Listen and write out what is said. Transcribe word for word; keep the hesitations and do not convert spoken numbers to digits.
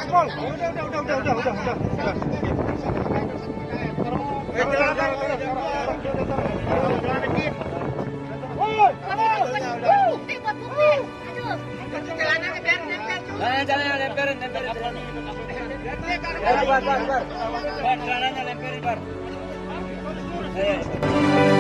Udah, udah, udah, udah, udah, udah, udah. Jalan, jalan, lemperin, lemperin. Bar, bar, bar, bar. Bar, jalannya lemperin, bar. Eh.